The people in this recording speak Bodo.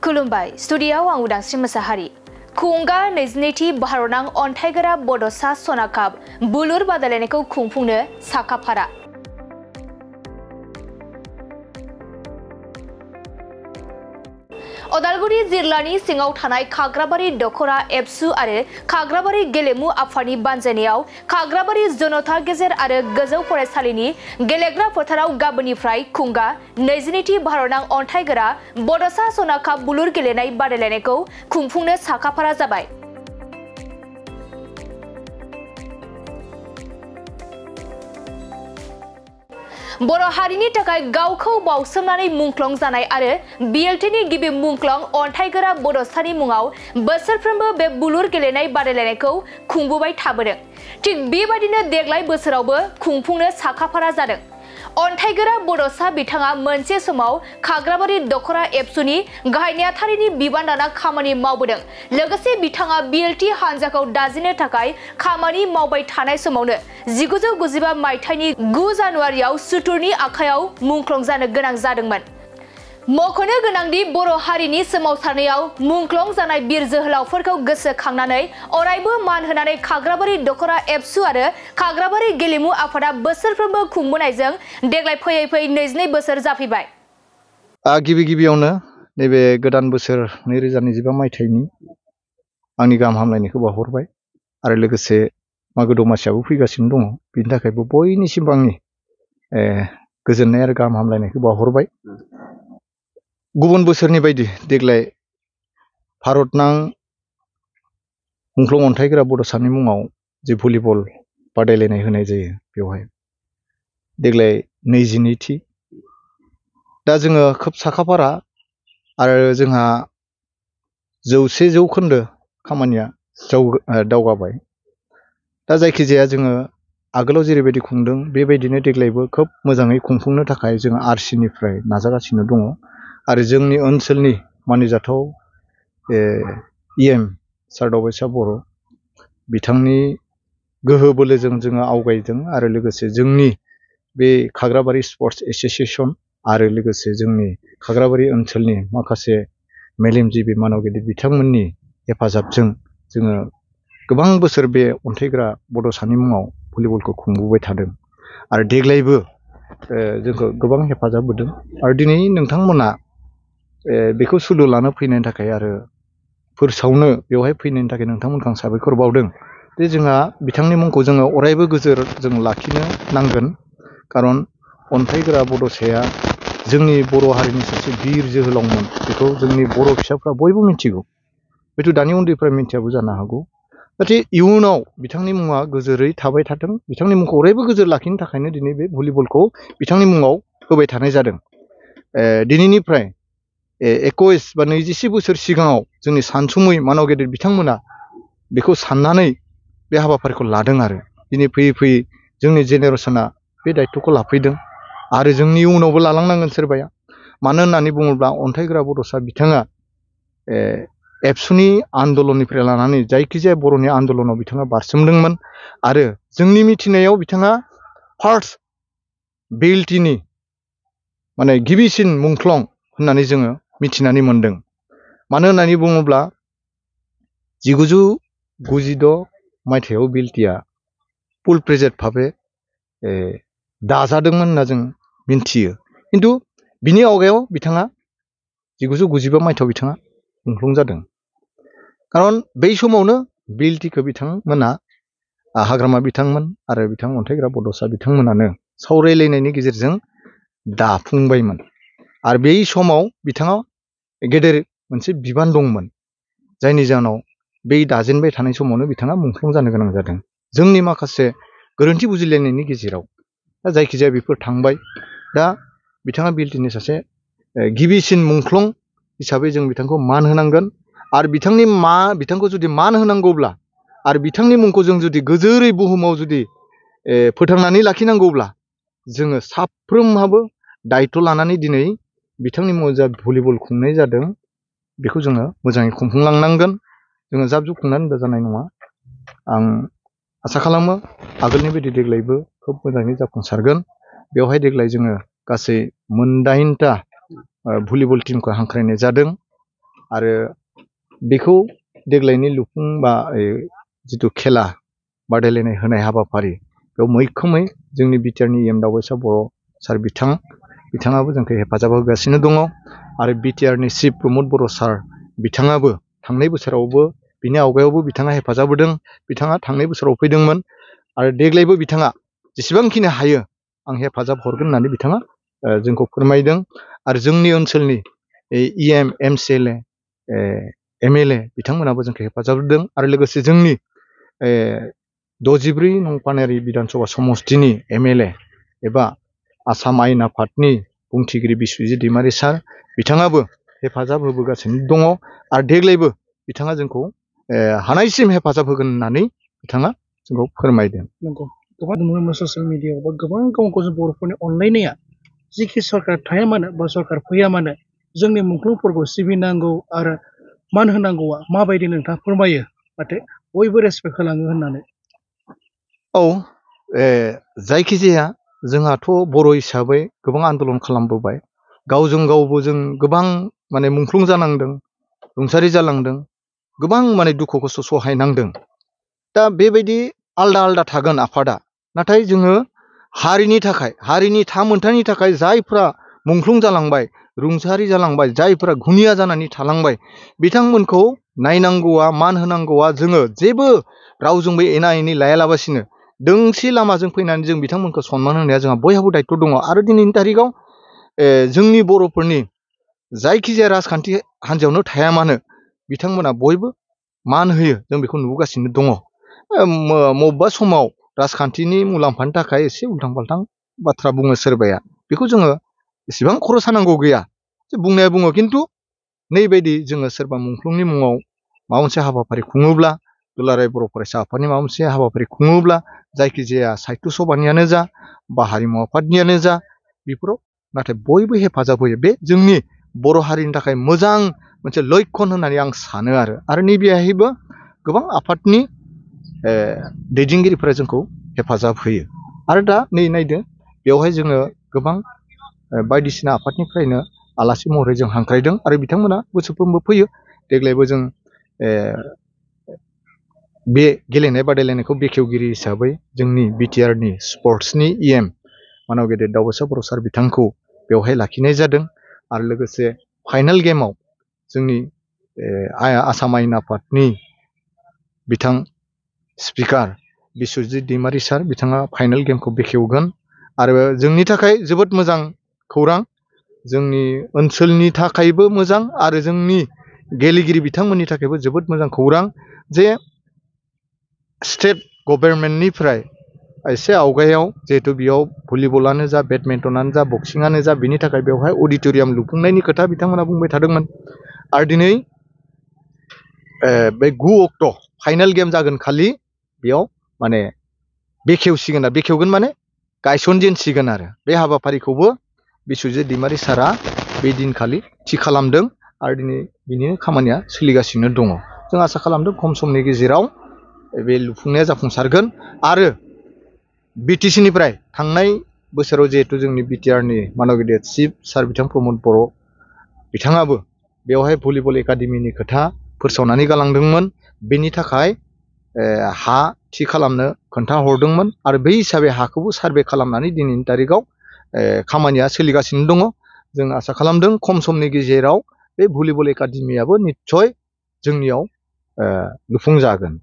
खुलुमबाय स्टुडियाव आं उदांस्रि मोसाहारि खुंगा 22थि भारतनां अन्थाइगोरा बड'सा सना काप बुलुर बादायलायनायखौ खुंफुंनो साखाफारा अदालगुरि जिल्लानि सिङाव थानाय खाग्राबारि दखरा एबसु आरो खाग्राबारि गेलेमु आफादनि बानजायनायाव खाग्राबारि जनता गेजेर आरो गोजौ फरायसालिनि गेलेग्रा फोथाराव गाबोननिफ्राय खुंगा 22थि भारतनां अन्थाइगोरा बड'सा सना काप बुलुर गेलेनाय बादायलायनायखौ खुंफुंनो साखाफारा जाबाय। बर' हारिनि थाखाय गावखौ बावसोमनानै मुंख्लं जानाय आरो बिएलटिनि गिबि मुंख्लं अन्थाइगोरा बड'सानि मुङाव बोसोरफ्रोमबो बे बुलुर गेलेनाय बादायलायनायखौ खुंबोबाय थाबोदों। थिग बेबायदिनो देग्लाय बोसोरावबो खुंफुंनो साखाफारा जादों। अन्थाइगोरा बड'सा बिथाङा मोनसे समाव खाग्राबारि दखरा एबसुनि गाहाय नेहाथारिनि बिबान लाना खामानि मावबोदों। लोगोसे बिथाङा बिएलटि हानजाखौ दाजिनो थाखाय खामानि मावबाय थानाय समावनो 1995 मायथाइनि 9 जानुवारियाव सुथुरनि आखायाव मुंख्लं जानो गोनां जादोंमोन। मख'नो गोनांदि बर' हारिनि सोमावसारनायाव मुंख्लं जानाय बिर जोहोलावफोरखौ गोसोखांनानै अरायबो मान होनानै खाग्राबारि दखरा एबसु आरो खाग्राबारि गेलेमु आफादा बोसोरफ्रोमबो खुंबोनायजों देग्लाय फैयै फैयै 22 बोसोर जाफैबाय। गिबियावनो नैबे गोदान बोसोर 2025 मायथाइनि आंनि गाहाम हामलायनायखौ बावहरबाय आरो लोगोसे मागो दमासियाबो फैगासिनो दङ। बिनि थाखायबो बयनिसिमबो आंनि गोजोननाय आरो गाहाम हामलायनायखौ बावहरबाय। गुबुन बोसोरनि बायदि देग्लाय भारतनां मुंख्लं अन्थाइगोरा बड'सानि मुङाव जे भलिबल बादायलायनाय होनाय जायो बेवहाय देग्लाय 22थि। दा जोङो खोब साखाफारा आरो जोंहा 100% खामानिया दावगाबाय। दा जायखिजाया जोङो आगोलाव जेरैबायदि खुंदों बेबायदिनो देग्लायबो खोब मोजाङै खुंफुंनो थाखाय जों आरसिनिफ्राय नाजागासिनो दङ आरो जोंनि ओनसोलनि मानिजाथाव इएम सार दावबायसा बर' बिथांनि गोहो बोलोजों जोङो आवगायदों आरो लोगोसे जोंनि बे खाग्राबारि स्पर्ट्स एस'सिएशन आरो लोगोसे जोंनि खाग्राबारि ओनसोलनि माखासे मेलेमजिबि मानगिरि बिथांमोननि हेफाजाबजों जोङो गोबां बोसोर बे अन्थाइगोरा बड'सानि मुङाव भलिबलखौ खुंबोबाय थादों आरो देग्लायबो जोंखौ गोबां हेफाजाब होदों आरो दिनै नोंथांमोना बेखौ सुलु लानो फैनायनि थाखाय आरो फोसावनो बेवहाय फैनायनि थाखाय नोंथांमोनखौ आं साबायखर बावदों जे जोंहा बिथांनि मुंखौ जोङो अरायबो गोजोर जों लाखिनो नांगोन। खारन अन्थाइगोरा बड'साया जोंनि बर' हारिनि सासे बिर जोहोलावमोन। बेखौ जोंनि बर' फिसाफ्रा बयबो मिथिगौ, हयथ' दानि उन्दैफ्रा मिथियाबो जानो हागौ। नाथाय इयुनाव बिथांनि मुङा गोजोरै थाबाय थाथों, बिथांनि मुंखौ अरायबो गोजोर लाखिनो थाखायनो दिनै बे भलिबलखौ बिथांनि मुङाव होबाय थानाय जादों। दिनैनिफ्राय 21 बा 21 बोसोर सिगाङाव जोंनि सानसुमै मानव गेदेर बिथांमोना बेखौ साननानै बे हाबाफारिखौ लादों आरो दिनै फैयै फैयै जोंनि जेनेरेसना बे दायित्वखौ लाफैदों आरो जोंनि उनावबो लालांनांगोन सोरबाया। मानो होननानै बुङोब्ला अन्थाइगोरा बड'सा बिथाङा एबसुनि आन्दलननिफ्राय लानानै जायखिजाया बर'नि आन्दलनाव बिथाङा बारसोमदोंमोन आरो जोंनि मिथिनायाव बिथाङा फार्स्ट बिएलटिनि माने गिबिसिन मुंख्लं होननानै जोङो मिथिनानै मोनदों। मानो होननानै बुङोब्ला 1996 मायथाइयाव बिएलटिआ फुल प्रेजेड भाबे दाजादोंमोन होनना जों मिन्थियो। खिन्थु बिनि आवगायाव बिथाङा 1995 मायथाइयाव बिथाङा मुंख्लं जादों। खारन बै समावनो बिएलटिखौ बिथांमोना हाग्रामा बिथांमोन आरो बिथां अन्थाइगोरा बड'सा बिथांमोनानो सावरायलायनायनि गेजेरजों दाफुंबायमोन आरो बै समाव बिथाङा गेदेर मोनसे बिबान दंमोन, जायनि जाहोनाव बै दाजेनबाय थानाय समावनो बिथाङा मुंख्लं जानो गोनां जादों जोंनि माखासे गोरोन्थि बुजिलायनायनि गेजेराव। दा जायखिजाया बेफोर थांबाय। दा बिथाङा बिएलटिनि सासे गिबिसिन मुंख्लं हिसाबै जों बिथांखौ मान होनांगोन आरो बिथांखौ जुदि मान होनांगौब्ला आरो बिथांनि मुंखौ जों जुदि गोजोरै बुहुमाव जुदि फोथांनानै लाखिनांगौब्ला जोङो साफ्रोमहाबो दायित्व लानानै दिनै बिथांनि मुङाव जा भलिबल खुंनाय जादों बेखौ जोङो मोजाङै खुंफुंलांनांगोन। जोङो जाब जुब खुंनानै जानाय नङा। आं आसा खालामो आगोलनि बायदि देग्लायबो खोब मोजाङै जाफुंसारगोन। बेवहाय देग्लाय जोङो गासै 8टा भलिबल टीमखौ हांख्रायनाय जादों आरो बेखौ देग्लायनि लुफुं बा जिथु खेला बादायलायनाय होनाय हाबाफारि बेयाव मैखोमै जोंनि बिटिआरनि EM दावबायसा बर' सार बिथाङाबो जोंखौ हेफाजाब होगासिनो दङ आरो बिटिआरनि चिफ प्रमद बर' सार बिथाङाबो थांनाय बोसोरावबो बिनि आवगायावबो बिथाङा हेफाजाब होदों बिथाङा थांनाय बोसोराव फैदोंमोन आरो देग्लायबो बिथाङा जेसेबांखिनि हायो आं हेफाजाब हरगोन होननानै बिथाङा जोंखौ फोरमायदों आरो जोंनि ओनसोलनि EM MCLA MLA बिथांमोनाबो जोंखौ हेफाजाब होदों आरो लोगोसे जोंनि 64 नं पानेरि बिधानसभा समष्टिनि MLA एबा आसाम आयेन आफादनि बुंथिगिरि बिस्वजित दैमारि सार बिथाङाबो हेफाजाब होबोगासिनो दङ आरो देग्लायबो बिथाङा जोंखौ हानायसिम हेफाजाब होगोन होननानै बिथाङा जोंखौ फोरमायदों। नंगौ गोबां नुनो मोनो ससियेल मिडियायाव बा गोबां गावखौ जों बर'फोरनि अनलायनाया जिखि सरकार थाया मानो बा सरकार फैया मानो जोंनि मुंख्लंफोरखौ सिबिनांगौ आरो मान होनांगौआ माबायदि नोंथाङा फोरमायो नाथाय बयबो रेसपेक्ट होलाङो होननानै। औ जायखिजाया जोंहाथ' बर' हिसाबै गोबां आन्दलन खालामबोबाय गावजों गावबो जों गोबां माने मुंख्लं जानांदों रुंसारि जालांदों गोबां माने दुखु खस्थ' सहायनांदों दा बेबायदि आलदा आलदा थागोन आफादा नाथाय जोङो हारिनि थाखाय हारिनि थामोनथानि थाखाय जायफ्रा मुंख्लं जालांबाय रुंसारि जालांबाय जायफ्रा घुनिया जानानै थालांबाय बिथांमोनखौ नायनांगौआ मान होनांगौआ जोङो जेबो रावजोंबो एना एनि लायालाबासिनो दोंसे लामाजों फैनानै जों बिथांमोनखौ सनमान होनाया जोंहा बयहाबो दायथ' दङ आरो दिनैनि तारिखाव जोंनि बर'फोरनि जायखिजाया राजखान्थि हान्जायावनो थाया मानो बिथांमोना बयबो मान होयो जों बेखौ नुबोगासिनो दङ मबेबा समाव राजखान्थिनि मुलाम्फानि थाखाय एसे उल्थां फाल्थां बाथ्रा बुङो सोरबाया बेखौ जोङो एसेबां खर' सानांगौ गैया बुंनाया बुङो खिन्थु नैबायदि जोङो सोरबा मुंख्लंनि मुङाव माबा मोनसे हाबाफारि खुङोब्ला दुलाराय बर' फरायसा आफादनि माबा मोनसे हाबाफारि खुङोब्ला जायखिजाया साहित्य सभानियानो जा बा हारिमु आफादनियानो जा बेफोराव नाथाय बयबो हेफाजाब होयो बे जोंनि बर' हारिनि थाखाय मोजां मोनसे लैखन होननानै आं सानो आरो नैबेहायबो गोबां आफादनि दैदेनगिरिफोरा जोंखौ हेफाजाब होयो आरो दा नै नायदो बेवहाय जोङो गोबां बायदिसिना आफादनिफ्रायनो आलासि महरै जों हांख्रायदों आरो बिथांमोना बोसोरफ्रोमबो फैयो देग्लायबो जों बे गेलेनाय बादायलायनायखौ बेखेवगिरि हिसाबै जोंनि बिटिआरनि स्पर्ट्सनि EM मानाव गेदेर दावबायसा बर' सार बिथांखौ बेवहाय लाखिनाय जादों आरो लोगोसे फाइनाल गेमाव जोंनि आसाम आयेन आफादनि बिथां स्पिकार बिस्वजित दैमारि सार बिथाङा फाइनाल गेमखौ बेखेवगोन आरो जोंनि थाखाय जोबोद मोजां खौरां जोंनि ओनसोलनि थाखायबो मोजां आरो जोंनि गेलेगिरि बिथांमोननि थाखायबो जोबोद मोजां खौरां जे स्टेट गभर्नमेन्टनिफ्राय एसे आवगायाव जिहेतु बेयाव भलिबलानो जा बेडमिन्टनानो जा बक्सिङानो जा बिनि थाखाय बेवहाय अडिट'रियाम लुफुंनायनि खोथा बिथांमोना बुंबाय थादोंमोन आरो दिनै बे 9 अक्ट' फाइनाल गेम जागोन खालि बेयाव माने बेखेवगोन माने गायसनजेनसिगोन आरो बे हाबाफारिखौबो बिस्वजित दैमारि सारा बे दिनखालि थि खालामदों आरो दिनै बिनिनो खामानिया सोलिगासिनो दङ जों आसा खालामदों खम समनि गेजेराव बे लुफुंनाया जाफुंसारगोन आरो बिटिसिनिफ्राय थांनाय बोसोराव जिहेतु जोंनि बिटिआरनि मानव गेदेर चिफ सार बिथां प्रमद बर' बिथाङाबो बेवहाय भलिबल एकाडेमिनि खोथा फोसावनानै गालांदोंमोन बेनि थाखाय हा थि खालामनो खोन्थाहरदोंमोन आरो बै हिसाबै हाखौबो सार्भे खालामनानै दिनैनि तारिखाव खामानिया सोलिगासिनो दङ जों आसा खालामदों खम समनि गेजेराव बे भलिबल एकाडेमियाबो निस्सय जोंनियाव लुफुंजागोन।